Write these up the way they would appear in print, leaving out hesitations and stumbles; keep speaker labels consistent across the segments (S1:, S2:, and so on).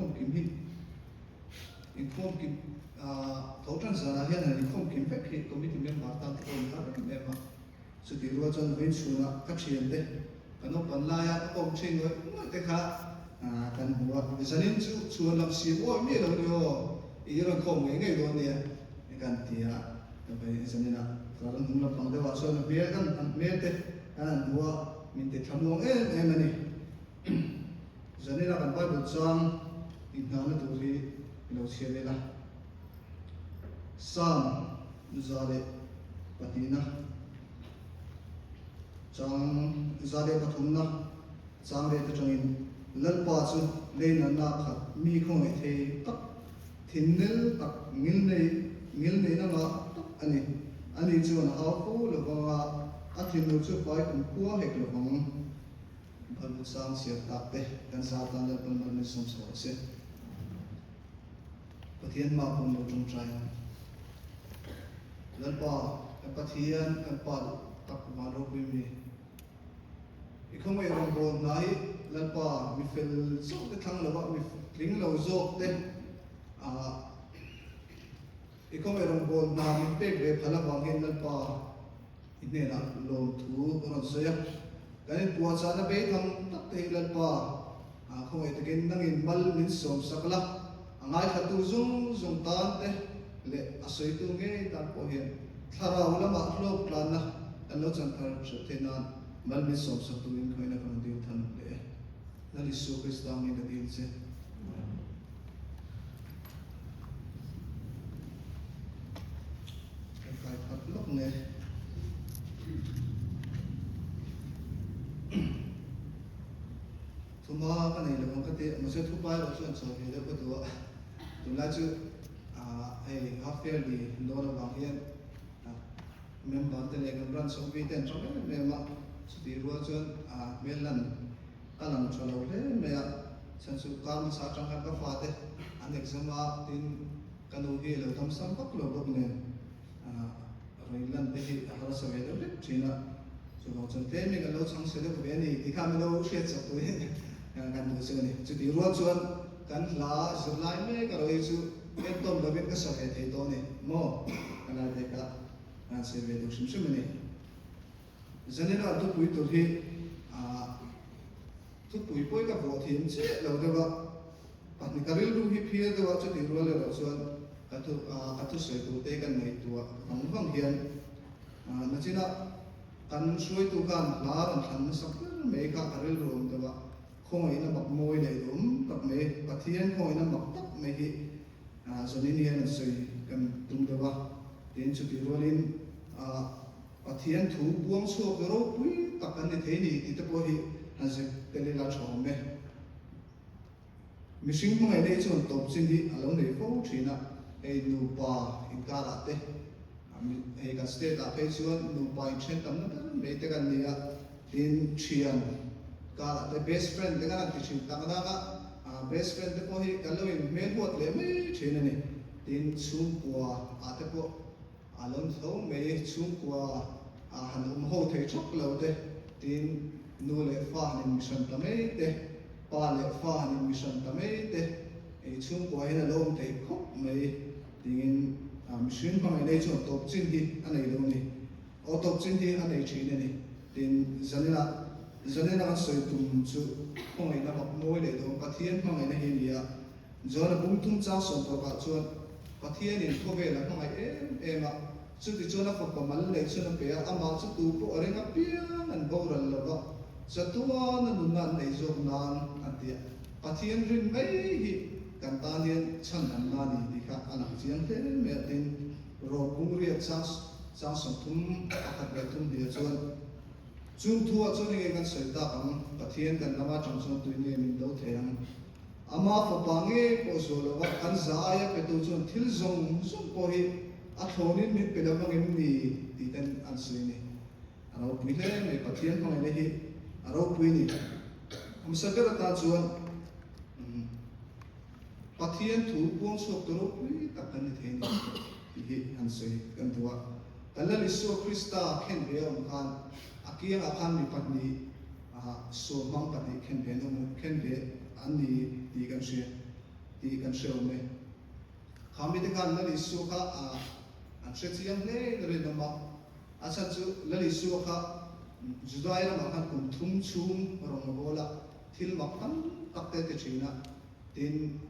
S1: inkhawm kim hi inkhawm kim tho tan zanah hian han inkhawm kim vek hi committee member tan te pawh in har em em a. Chutih rual chuan vawiin chhunah ka thiante ka naupan laia ka kawm thin ngawih ngawih te kha kan hmu a, zanin chu chhuan lam siam awih miah lo ni aw, i rawn khawm ngei ngei dawn nia kan ti a, zaninah ka rawn hnung lampang deuhah chuan a hmel kan an hmel te kan han hmu a, min ti thlamuang em em a ni. Zaninah kan Bible chang inhnahna tur hi i lo chhiar vel a, Psalm 102na chang 103na chang let atangin Lalpa chu leinanna khat mi khawngaih thei tak, thinnel tak, ngilnei ngilneihna ngah tak a ni. Ani chuan a hau fo lovang a, a thinur chu fai kum khua hek lovang. Bible chang chhiar tak te kan zar tan Lalpan mal min sawm chho rawh se. Pathian mah pawm lo tawngtai ang. Lalpa, kan Pathian, kan Pa duh tak van ropui mi. I khawngaih rawngbâwl hna hi Lalpa, mi fel chauh te thlang lova mi tling lo zawk te ah i khawngaih rawngbâwl hna min pek ve phal avang hian Lalpa i hnenah lawmthu ka rawn sawi a. Kan inpuahchahna beitham tak te hi Lalpa ah khawngaih takin nangin mal min sawm sak la, a ngaithlatu zawng zawng tan te leh a sawitu ngei tan pawh hian thlarau lamah hlawk tlanna kan lo chan thar hreuh theih nan mal min sawm sak turin khawngaihna ka rawn dil than leh e. Lal Isua Krista ngei ka dil che. Kan kai khat lawk nge. Thuma ka nei lo ang ka ti, mahse thupa erawh chuan chawi ve deuh ka duh a, tunlai chu hei half yearly dawn avang hian member te leh kan branch awm te an tang em em a, chutih rual chuan hmel lan ka lang tha lo hle mai a, chhan chu kar hmasa atang khan ka fate an exam a, tin ka nu hi a lo dam sam vak lo bawk nen. Rawn lan te hi a harsa ve deuh hlek thin a, chuvang chuan tlem in kan lo chhang chhe deuh ve a ni tih kha min lo hriat chak turin kan duh chu a ni. Chutih rual chuan kan hla zirlai mek erawh hi chu entawn lovin ka sa ve thei tawh a ni maw? Ka lai te kha kan sawi ve duh hrim hrim a ni. Zanina thupui tur hi thupui pawhin ka vuah thiam chiah lo deuh a. Pahnih ka rilru hi phir deuh a, chutih rual erawh chuan ka thu ka thusawi tur te kan ngaihtuah vang vang hian nachina kan hruaitu khan hla rawn thlan nasa ber mai kha ka rilru awm deuh a, khawngaihna mak mawi leh duhawm tak mai, Pathian khawngaihna mak tak mai hi zanin hian an sawi kan tum deuh a, tin chutih rualin Pathian thu puang chhuak ropui tak kan ni thei ni tih te pawh hi han zir tel ila tha awm e. Mihring hmangaih nei chuan tawp chin hi a lo nei fo thin a, hei nupa inkarah te, hei kan state ah phei chuan nupa inthen tamna ber mai te kan ni a, tin thian karah te best friend te kan han ti thin tak nak a, best friend te pawh hi kan lo in hmel huat leh mai thin a ni, tin chhungkua ah te pawh A lo ni tho mai, chhungkua a han awm ho thei thak lo te, tin nu leh fa han inmihran ta mai te, pa leh fa han inmihran ta mai te, ei chhungkua hian a lo awm thei khawp mai tingin mihring hmangaih nei chuan tawp chin hi a nei lo a ni. Aw tawp chin hi a nei thin a ni. Tin Zanina, Zanina kan sawi tum chu hmangaihna mak mawi leh dawn Pathian hmangaihna hi a ni a. John-a bung thum chang sawm tawkah chuan Pathianin khawvel a hmangaih em em a, chutichuan a fapa mal leh chhun a pe a, amah chu tu pawh a ring apiang an boral lo va, chatuan a nunna an nei zawk nan an ti a. Pathian rin mai hi kan tan hian chhan an la ni tih kha a lang chiang hle mai a, tin Rom bung riat chang chang 31 leh 32 chuan Chung thuah chuan enge kan sawi tak ang, Pathian kan lama tang chuan tui nge min do thei ang? Ama fapa ngei pawh zuah lova kan za aia petu chuan thil zawng zawng pawh hi a thlawnin min pe lo vangin ni tih ten an sawi a ni. A ropui hle mai, Pathian hmangaihna hi a ropui a ni. Hmasa ber atan chuan Pathian thu puang chhuak tu ropui tak kan ni thei a ni tih hi han sawi kan duh a. Kan Lal Isua Krista khen ve a awm khan a kiangah khan mi pahnih Suamhmang pahnih khen ve an awm khen ve an ni tih kan hria. tih kan hre awm e. Kha mite khan Lal Isua kha an hre chiang hle in rinawm a, a chhan chu Lal Isua kha Judai ramah khan kum thum chhung rawn a bawl a, thil mak tam tak te ti thin a, tin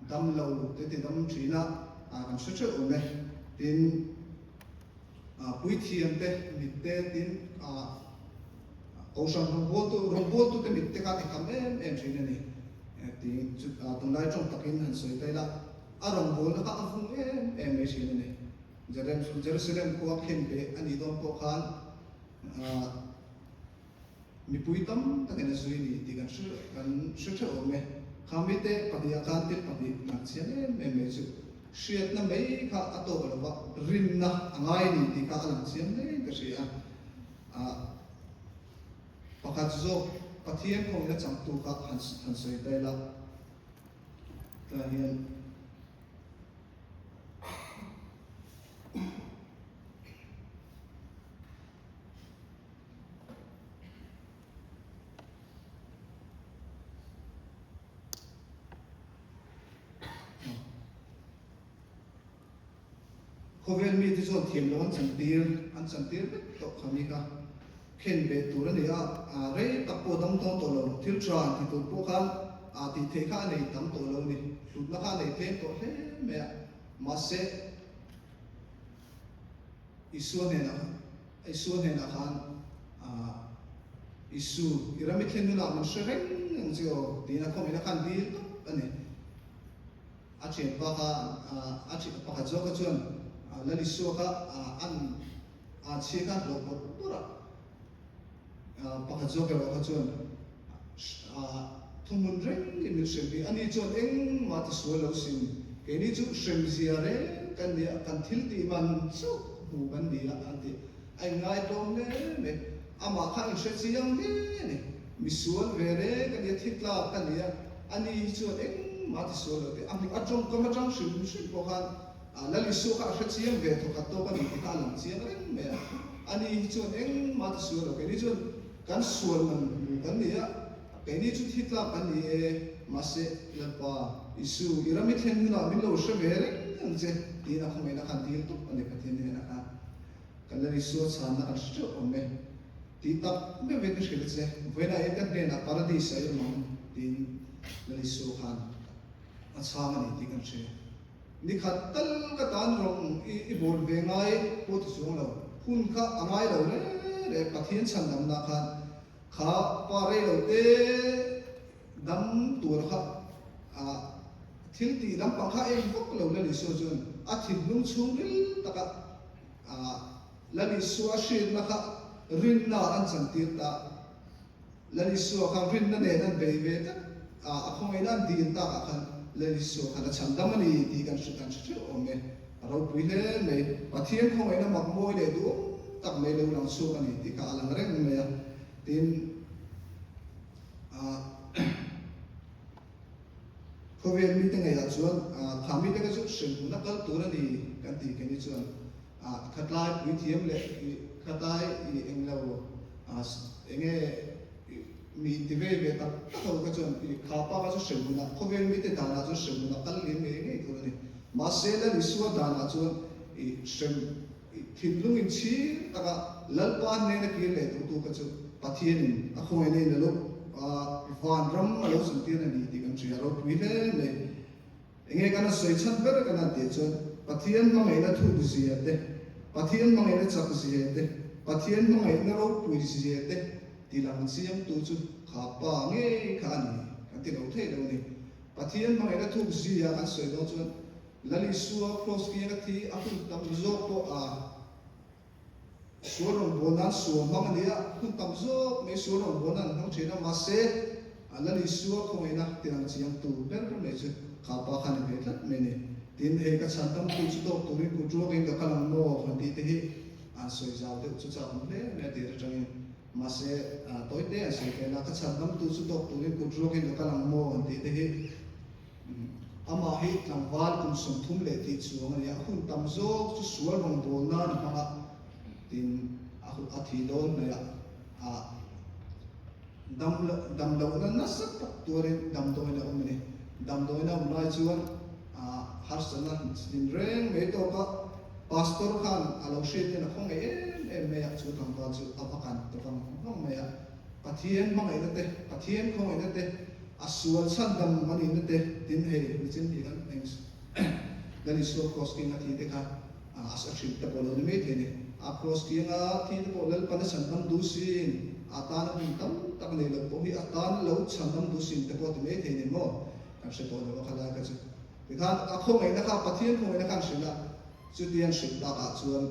S1: dam lo te ti dam thin a, kan hre theuh awm e. Tin puithiam te mit te tin Kohhran rawngbawltu rawngbawltute mit te kha a kham em em thin a ni tih chu tunlai tawng takin han sawi ta ila, a rawngbawlna kha a vung em em mai thin a ni. Jerusalem khua khen beh a nih dawn pawh khan mipui tam takin a zui a ni tih kan hre kan hre theuh awm e. Kha mite pahnihah khan thil pahnih lang chiang em em mai chu hriatna mai kha a tawk lo va, rinna a ngai a ni tih kha a lang chiang hlein ka hria a. Ah, pakhat zawk Pathian khawngin a changtu kha han han sawi ta ila, tlai hian Khawvel mite chuan thiam loh an chantir, an chantir vek tawh kha mi kha khen ve tur a ni a, rei tak pawh dam tawng tawh lo, thil tha han ti tur pawh khan tih theih kha a nei tam tawh lo a ni, hlutna kha a nei tlem tawh hle mai a, mahse Isua hnenah Isua hnenah khan Isu i ram i thlen hunah min hre reng ang che aw tiin a khawmina khan dil tawp a ni. A thianpa kha a pakhat zawk kha chuan Lal Isua kha an a chhia kha hlawh bawrh bawrh a, pakhat zawk erawh kha chuan thuhmun reng in min hrem hi ani chuan engmah ti sual lo sin, keini chu hremzia reng kan ni a, kan thil tih man chauh hmu kan ni a an ti. A inngaihtlawm hle mai, amah kha inhre chiang hle a ni. Misual ve reng a nia, thi tlak a nia, ani hi chuan engmah a tisual lo tih a hmuh. A tawngkam atang hrim hrim pawh khan Lal Isua kha a hre chiang ve thawkhat tawk a ni tih kha a lang chiang reng mai a. Ani hi chuan engmah a tisual lo, keini chuan kan sual man hmu kan ni a, keini chu thi tlak kan ni e, mahse Lalpa Isu i ram i thlen hunah min lo hre ve reng ang che tiin a khawngaihna khan dil tawp a ni Pathian hnenah khan. Kan Lal Isua chhanna kan hre teuh awm e. Tih tak meuhin ka hrilh che, vawiinah hian ka hnenah Paradis a awm ang tiin Lal Isua khan a chhang a ni tih kan hria. Ni khat tal ka tan rawng i bawl ve ngai pawh ti chuang lo, hun kha a ngai lo re re Pathian chhandamna khan kha pa rei lo te dam tur kha thil tih lampang kha eng vak lo Lal Isua chuan a thinlung chhungril taka Lal Isua hriatna kha rinna an chantir ta. Lal Isua kha rinna nen an bei ve tlat a, a khawngaihna an dil takah khan Lal Isua khan a chhan dam a ni tih kan hre kan hre theuh awm e. A ropui hle mai. Pathian khawngaihna mak mawi leh duhawm tak mai lo lang chhuak a ni tih kha a lang reng mai a. Tin, Khawvel mite ngeiah chuan kha mite kha chu hremhmun a kal tur a ni kan tih keni chuan khatlai puithiam leh khatlai englo enge mi inti vei ve tak tak ho kha chuan kha pa kha chu hremhmun ah khawvel mite danah chuan hremhmun a kal liam ngei ngei tur a ni. Mahse Lal Isua danah chuan hrem Thinlung inchhir taka Lalpa hnena kir leh duhtu kha chu Pathianin a khawngaihna in a lo vanram a lo zuntir a ni tih kan hria ropui hle mai. Enge kan han sawi chhan ber kan han tih chuan Pathian hmangaihna thuk zia te, Pathian hmangaihna chak zia te, Pathian hmangaihna ropui zia te tilang chiangtu chu kha pa ngei kha a ni kan ti lo thei lo a ni. Pathian hmangaihna thuk zia kan sawi dawn chuan Lal Isua Kraws kianga thi a hun tam zawk pawh a sual rawngbâwl nan sual hmang a ni a, hun tam zawk mai sual rawngbâwl nan an hmang ṭhin a, mahse Lal Isua khawngaihna tiang chiangtu ber mai chu kha pa kha ni ve tlat mai a ni. Tin, hei ka chhan tamtu chu tawk turin kut ruakin ka kal ang maw han tih te hi an sawi zau deuh chu chak awm hle mai a tir aṭangin. Mahse tawite an sawi tel a, ka chhan tamtu chu tawk turin kut ruakin ka kal ang maw han tih te hi Amah hi tlangval kum 30 tih chuang a ni a, hun tam zawk chu sual rawngbâwl nan a hmang a, tin a thih dawn hnaih ah dam lohna nasa tak tuarin damdawiin a awm a ni. Damdawiin a awm lai chuan harsatna din reng mai tawk a, Pastor khan a lo hriat hian a khawngaih em em mai a, chu tlangval chu a va kan ta vang vang mai a. Pathian hmangaihna te, Pathian khawngaihna te, a sual chhandam a nihna te tin hei nichin hi kan eng Lal Isua Kraws kianga thi te kha a hrilh te pawh lo ni mai thei a ni. A Kraws kianga thi te pawh Lalpan a chhandam duh sin, a tana hun tam tak nei loh pawh hi a tan lo chhandam duh sin te pawh ti mai thei a ni maw? Kan hre tawh lo a khalai kha chu. Tikhan a khawngaihna kha Pathian khawngaihna kha an hrilh a, chuti an hrilh takah chuan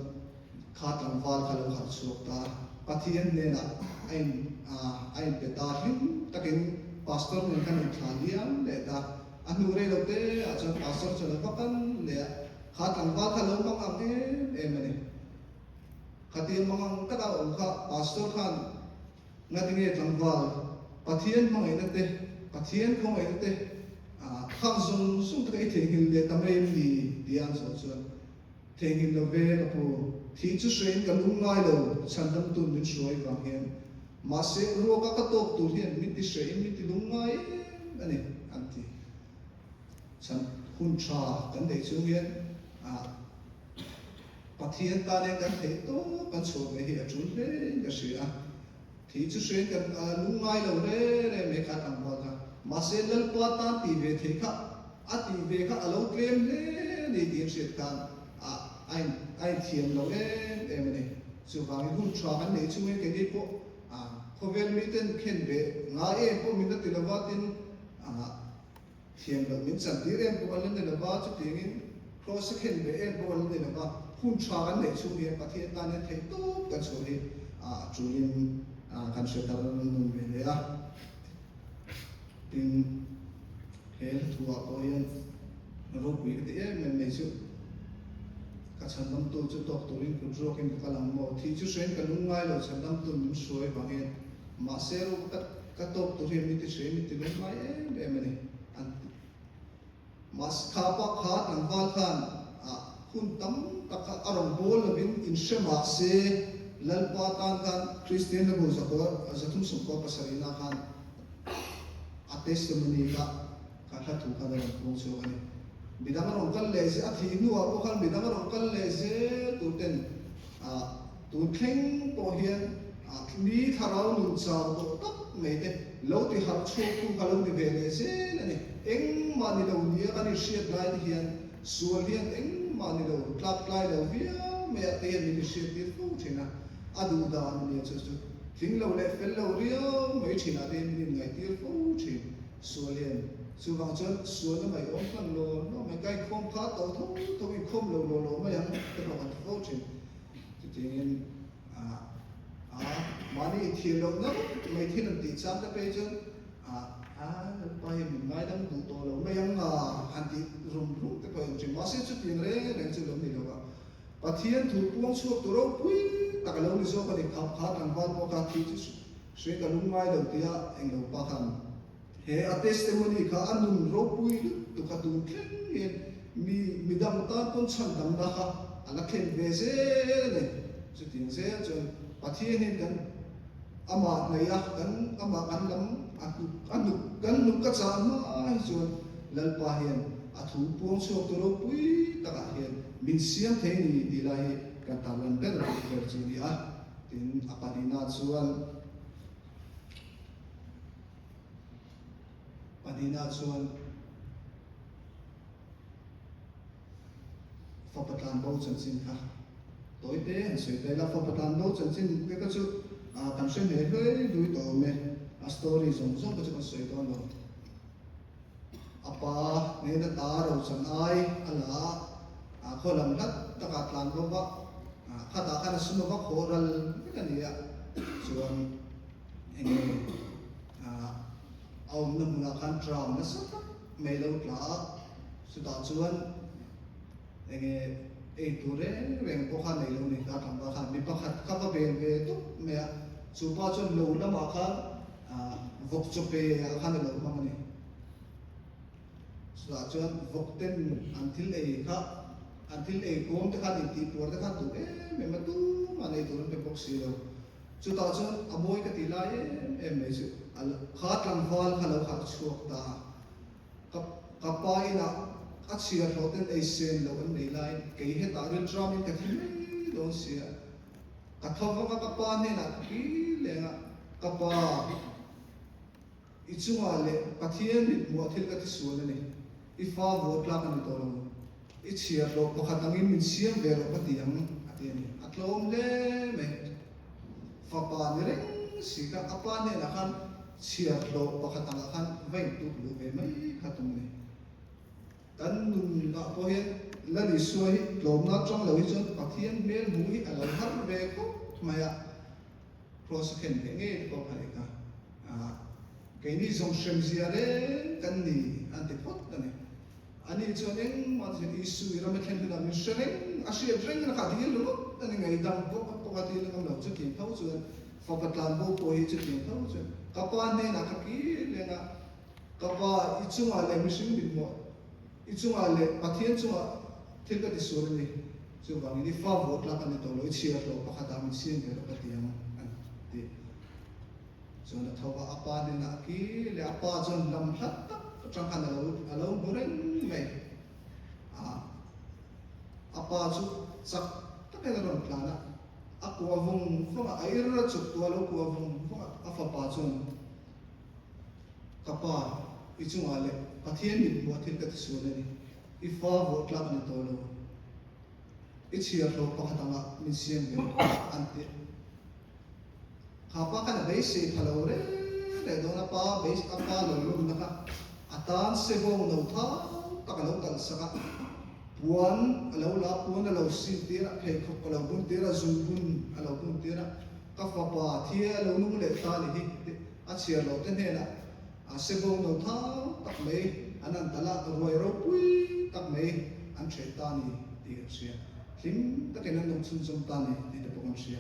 S1: kha tlangval kha lo harh chhuak ta a, Pathian hnenah a in a inpe ta hlim takin Pastor nen khan inthlah liam leh ta. A hnu rei lo te ah chuan Pastor chuan a va kal leh a, kha tlangval kha lo mang ang em em a ni. Khatia mang ang taka a awm kha Pastor khan Ngatinge tlangval, Pathian hmangaihna te, Pathian khawngaihna te khang zawng zawng te kha i theihnghilh leh ta mai em ni? tia an zawh chuan, Theihnghilh lo ve ka pu, thih chu hrein ka lung ngai lo, chhandamtun min hruai vang hian. Mahse, ruaka ka tawk tur hian min ti hrein min ti lung ngai em a ni, an ti. Chhan hun tha kan neih chung hian Pathian tan hian kan theih tawp kan chhuah ve hi a tul hle in ka hria a. Thih chu hrein kan lungngai lo re re mai kha tlangval kha. Mahse Lalpa tan tih ve theih kha a tih ve kha a lo tlem hle a ni tih an hriat khan a a inthiam lo em em a ni. Chuvangin hun tha kan neih chungin keini pawh khawvel miten khen ve ngai em pawh min la ti lova tin Thiam loh min chan tir em pawh an la ni lova, chutiangin Kraws a khen ve em pawh an la ni lova, hun tha kan neih chhung hian Pathian tan hian theih tawp kan chhuah hi a tulin kan hre tar nun ve hle a. Tin, he hlathuah pawh hian ropui ka ti em em mai chu, Ka chhandamtu chu tawk turin kut ruakin ka kal ang maw? Thih chu hrein ka lungngai lo, chhandamtu min hruai vang hian mahse ruka ka Ka tawk tur hian min ti hre, min ti lung ngai em em a ni, an ti. Mahse, kha pa kha tlangval khan ah hun tam tak kha a rawn bawl lovin in hre mah se, Lalpa tan khan Kristian hlabu zakua 370 pasarihna khan a testimony kha kha hla thu khan a rawn puang chhuak a ni. Midang a rawn kal leh zel, a thih hnuah pawh khan midang a rawn kal leh zel tur ten ah tun thleng pawh hian ah mi thlarau nun chau tawh tak mai te lo ti harh chhuak tu kha lo ni ve leh zel a ni. Engmah ni lo nia kan inhriat lai te hian sual hian engmah ni lo tlak tlai lo viau mai ah te hian min inhriat tir fo thin a, a duh dan a nia chu chu tling lo leh fel lo riau mai thin ah te hian min inngaihtir fo thin. Sual hian chuvang chuan sualna mai awm hman lo lo mai kai khawm kha to tho tho in khawm lo lo lo mai ang te pawh kan ti fo thin. Chutiangin a a mahni inthiam loh na vek mai thil an tih chang te phei chuan a a lalpa hi min ngaidam duh tawh lo mai ang a han tih rum rum te pawh a awm thin. Mahse chutiang reng reng chu lo ni lo a, Pathian thu puang chhuak tu ropui tak a lo ni zawk a ni. Khap kha tlangval pawh kha thi chu Hre ka lung ngai lo tia englo pa khan he a testimony kha a nun ropui lutuk a tun thleng hian mi midang tan pawn chhan damna kha a la thlen ve zel a ni. Chutiang zel chuan Pathian hian kan amah hnaih a kan amah kan lam a hnuk a hnuk kan hnuk ka chah hma hi chuan Lalpa hian a thu puang chhuak tu ropui takah hian min siam thei a ni tih lai hi kan tarlan ber ber chu a ni a. Tin, a pahnihna chuan pahnihna chuan fapa tlanbo chanchin kha tawi te han sawi ta ila, fapa tlanbo chanchin te kha chu kan hre hle hlui hlui tawh awm e, a story zawng zawng kha chu kan sawi dawn lo. A pa hnena ta rochan ai a la a, a khaw lam hlat takah tlan bo va, khatah khan a sum a va khawh ral vek a ni a, chuan eng nge a awmna hmunah khan tram nasa tak mai lo tla a, chutah chuan eng nge ei tur reng reng pawh kha nei lo ni ta tlangval khan mi pakhat kha va bel ve tawp mai a, chu pa chuan lo lamah khan Vawk chaw pe ah khan a lo hmang a ni. Chutah chuan vawk ten an thil ei kha, an thil ei kawm te khan intihpuar te khan duh em em a, tumah nei tur an pe bawk si lo. Chutah chuan a mawi ka tih lai em em mai chu kha tlangval kha lo harh chhuak ta a. Ka ka pa inah a chhiar hlawh ten ei sen loh an nei laiin kei hetah rilṭamin ka thi mai dawn sia. Ka tho vak a, ka pa hnenah ka kir leng a, Ka pa, i chungah leh Pathian mithmuah thil ka ti sual a ni. I fa vuah tlak a ni tawh lo. I chhiar hlawh pakhat angin min siam ve rawh ka ti ang, a ti a ni. A tlawm hle mai. Fapa ni reng si kha a pa hnenah khan chhiar hlawh pakhat angah khan va intuk luh ve mai kha tum a ni. Kan nunah pawh hian Lal Isua hi tlawmna atang lo hi chuan Pathian hmel hmuh hi a lo har ve khawp mai a, Kraws a khen ve ngei te pawh kha ni kha. Keini zawng hremzia reng kan ni an ti phawt a ni. Ani chuan engmah chu Isu i ram a thlen hunah min hre reng, a hriat reng na kha a dil ringawt a ni, ngaidam pawh a pawh a dil ngam lo. Chutiang tho chuan fapa tlanbo pawh hi chutiang tho chuan ka pa hnenah ka kir leng a, ka pa i chungah leh mihring mithmuh, i chungah leh Pathian chungah thil ka tisual a ni, chuvangin i fa vuah tlak a ni tawh lo, i chhiar hlawh pakhatah min siam ve rawh ka ti ang a ti. Chuan a tho a, a pa hnenah a kir leh a, a pa chuan lam hlat tak atang khan a lo a lo hmu reng mai a, a pa chu chak takin a rawn tlan a, a kua vawng vawng a, a ir a chuk tu a lo kua vawng vawng a, a fapa chuan Ka pa, i chungah leh Pathian mit hmuh a thil ka ti sual a ni, i fa vuah tlak a ni tawh lo, i chhiar hlawh pakhat angah min siam ve rawh an ti. Kha pa khan a beisei pha lo reng reng dawn a, pa beis a pa lo lumna kha a tan sebawng no thau tak a lo kalh sak a, puan a lo la a, puan a lo sin tir a, pheikhawk a lo bun tir a, zungbun a lo bun tir a, ka fapa thia a lo nung leh ta ni hi tih a chhiar loh te hnenah a sebawng no thau tak mai an han talh a, ruai ropui tak mai an hreh ta ni tih kan hria, hlim takin an nung chhunzawm ta ni tih te pawh kan hria.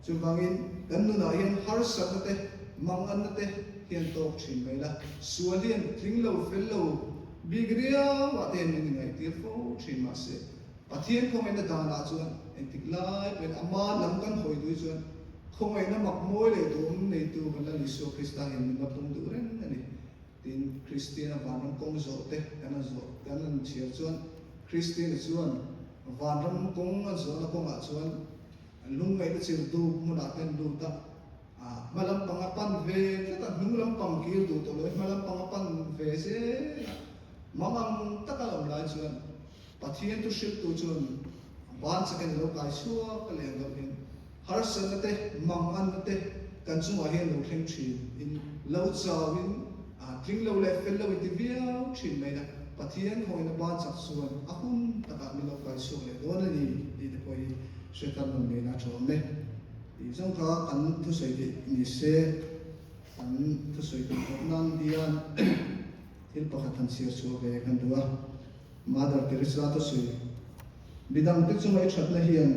S1: Chuvangin, kan nunah hian harsatna te, manganna te hian tawk thin mai la, sual hian tling lo, fel lo bik riauah te hian min ingaihtir fo thin mahse, Pathian khawngaihna danah chuan engtik lai pawhin ama lam kan hawi duh hi chuan khawngaihna mak mawi leh duhawm neitu kan Lal Isua Krista hian min la pawm duh reng a ni. Tin, Kristiana vanram kawng zawh te kan han zawh kan han chhiar chuan Kristiana chuan vanram kawng an zawhna kawngah chuan Lungngaihna chirtu hmunah te an lut a, hma lampang a pan ve tlat a, hnung lampang kir duh tawh loin hma lampang a pan ve zel a, mangang taka a awm lai chuan Pathian thu hrilhtu chuan ban chakin a lo kai chhuak a leh ang deuh hian harsatna te, manganna te kan chungah hian lo thleng thin in lo chauin tling lo leh fel lo inti viau thin mai na Pathian khawngin a ban chak chuan a hun takah min lo kai chhuak leh dawn a ni tih te pawh hi hre tan nun ngei na tha awm e. Tih zawng kha kan thusawi theih ni se, kan thusawi theih tawp nan hian thil pakhat han chhiar chhuah ve kan duh a. Mother Teresa thusawi, Midangte chunga i thatna hian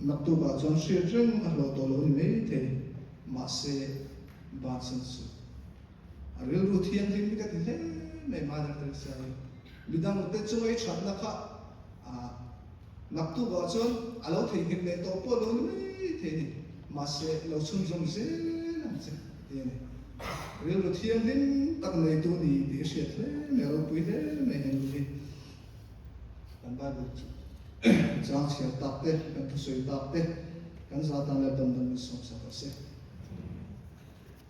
S1: naktukah chuan hriat reng a hlawh tawh lo ni mai thei, mahse bansan suh. A rilru thianghlim hi ka ti hle mai Mother Teresa hi. Midangte chunga i thatna kha naktukah chuan a lo theihnghilh leh tawh pawh lo ni mai thei a ni. Mahse, lo chhunzawm zel ang che ti a ni. Rilru thianghlim tak neitu ni tih i hriat hle mai, a ropui hle mai he nu hi. Kan Bible chang chhiar tak te, kan thusawi tak te, kan za tan leh dam dam min sawmsak rawh se.